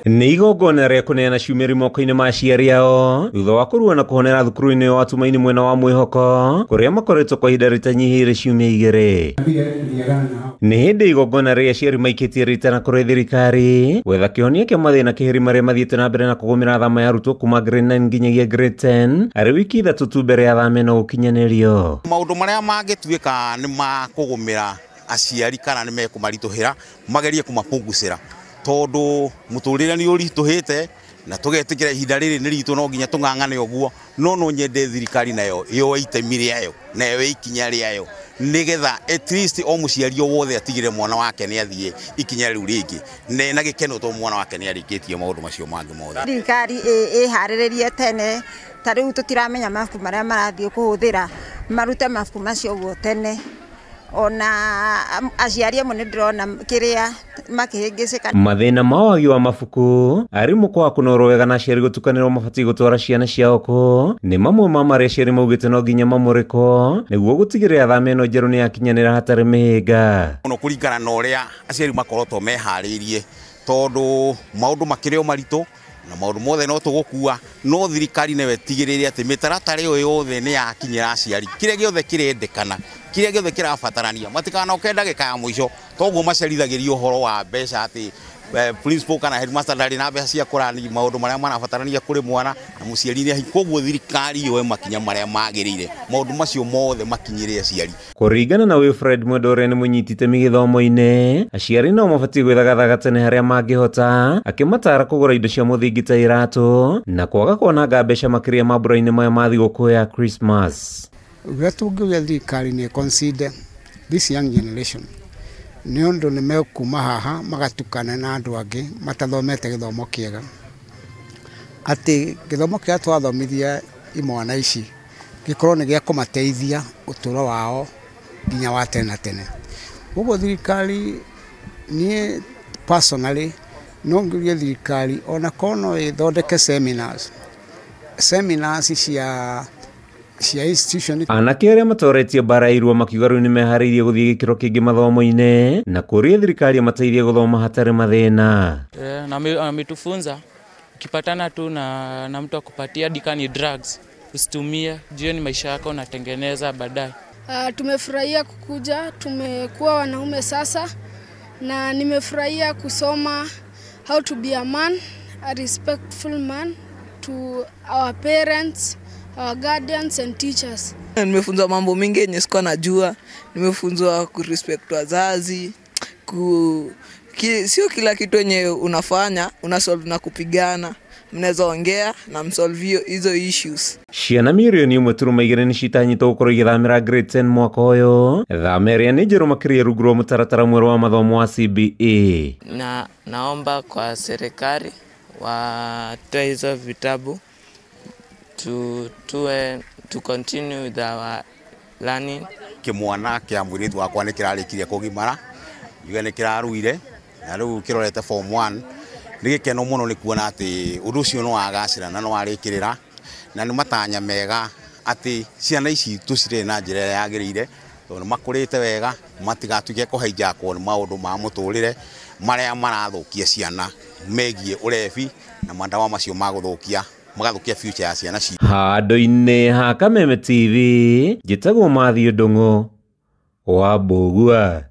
Nĩ igongona rĩa kũneana ciumĩri moko-inĩ ma aciari ao thutha wa kũrua na kũhonera thukuru-inĩ wa Tumaini mwena wa Mwĩhoko kũrĩa makoretwo kwa ihinda rĩtanyihĩire ciumia igĩrĩ. Nĩ hĩndĩ igongona rĩa aciari maikĩtie ritana kũrĩ thirikari gwetha kĩhonia kĩa mathĩna kĩhĩri marĩa mathiĩte na mbere na kũgũmĩra thama ya arutwo kuma grade 9 nginyagia grade 10 arĩ wiki ithatũ tu mbere ya thama ĩno gũkinyanĩrio. Maũndũ marĩa mangĩtuĩka nĩ makũgũmĩra aciari kana nĩ mekũmaritũhĩra magerie kũmapungucĩra tondu muturire ni urituhite na tugetikira ihinda riri ni ritu no nginya tung'ang'ane uguo no no nyende thirikari nayo yoe itemi riayo na yoe ikinya riayo nigetha at least o muciari wothe atigire mwana wake ni athie ikinya riu ringi na gikeno to mwana wake ni arikitie maundu macio mangi mothe. Thirikari ihariririe tene ta riu tutiramenya mabuku maria marathie kuhuthira marute mabuku macio uguo tene ona aciari amwe nĩndĩrona kĩrĩa makĩhĩngĩcĩka. Mathĩna ma wagi wa mabuku arimũ kwaga kũnorwo wega na aciari gũtukanĩrwo mabatiĩ gũtwara ciana ciao kũ nĩ mamwe ma marĩa aciari maugĩte no nginya mamũrĩkwo nĩguo gũtigĩrĩra thama ĩno njerũ nĩ yakinyanĩra hatarĩ mĩhĩnga. Mũno kũringana na ũrĩa aciari makorotwo meharĩirie tondũ maũndũ makĩrĩ o maritũ na maũndũ mothe no tũgũkua no thirikari nĩwe ĩtigĩrĩre atĩ mĩtaratara ĩyo yothe nĩ yakinyĩra aciari kĩrĩa gĩothe kĩrendekana kĩrĩa gĩothe kĩrabatarania matikanoke ndagĩka ya mũico toguo macerithagĩrio ũhoro wa mbeca atĩ principal kana headmaster ndarĩ na mbeca cia kũrani maũndũ marĩa marabatarania kũrĩ mwana na mũciari nĩ koguo thirikari yoe makinya marĩa magĩrĩire maũndũ macio mothe makinyĩre aciari. Kũringana na Wilfred Mwendwa ũrĩa nĩ mũnyiti itemi gĩthomo-inĩ aciari no mabatiĩ gwĩthagathaga tene harĩa mangĩhota akĩmatara kũgũra indo cia mũthingi ta iratũ na kwaga kuonanga mbeca makĩria mambura-inĩ maya ma thigũkũ ya Christmas. Ũrĩa tũngĩũria thirikari nĩ consider this young generation nĩ ũndũ nĩ mekuma haha magatukana na andũ angĩ matathomete gĩthomo kĩega atĩ gĩthomo kĩrĩa twathomithia imwana ici gĩkorwo nĩ gĩa kũmateithia ũtũũro wao nginya wa tene na tene. Ũguo thirikari niĩ personally no ngĩũrie thirikari ona korwo no ĩthondeke seminars cia institution. Anake arĩa matoretie mbara irua makiuga rĩu nĩmeharĩirie gũthiĩ gĩkĩro kĩngĩ mathomo-inĩ na kũria thirikari ĩmateithie gũthoma hatarĩ mathĩna. Na ametufunza ukipatana tu na mtu akupatia hadi kama ni drugs usitumie, jua ni maisha yako unatengeneza baadaye. Tumefurahia kukuja, tumekuwa wanaume sasa na nimefurahia kusoma how to be a man, a respectful man to our parents, our guardians and teachers. Nimefunzwa mambo mingi yenye sikuwa najua, nimefunzwa kurespect wazazi, sio kila kitu yenye unafanya unasolve na kupigana, mnaweza ongea na msolve hizo issues. Ciana mirioni 1.2 nĩ citanyĩtwo gũkorwo igĩthamĩra grade 10 mwaka ũyũ thama ĩrĩa nĩ njerũ makĩria rungu rwa mũtaratara mwerũ wa mathomo wa CBE. Na naomba kwa serikali watoe hizo vitabu to continue with our learning. Kimwana kia mwiritu wakwa nĩ kĩrarĩkirie kũgimara yuge nĩ kĩraruire na rĩu kĩrorete form 1 nĩ gĩkeno mũno nĩ kuona atĩ ũndũ ũcio nĩ wagacĩra na nĩ warĩkĩrĩra na nĩ matanya mega atĩ ciana ici tũcirere na njĩra ĩrĩa yagĩrĩire tondũ nĩ makũrĩte wega matigatuĩke kũhaijakwo nĩ maũndũ ma mũtũrĩre marĩa marathũkia ciana megiĩ ũrebi na mandawa macio ma gũthũkia magathukia future ya ciana citũ. Handũ-inĩ ha Kameme TV njĩtagwo Matthew Ndung'u wa Mbũgua.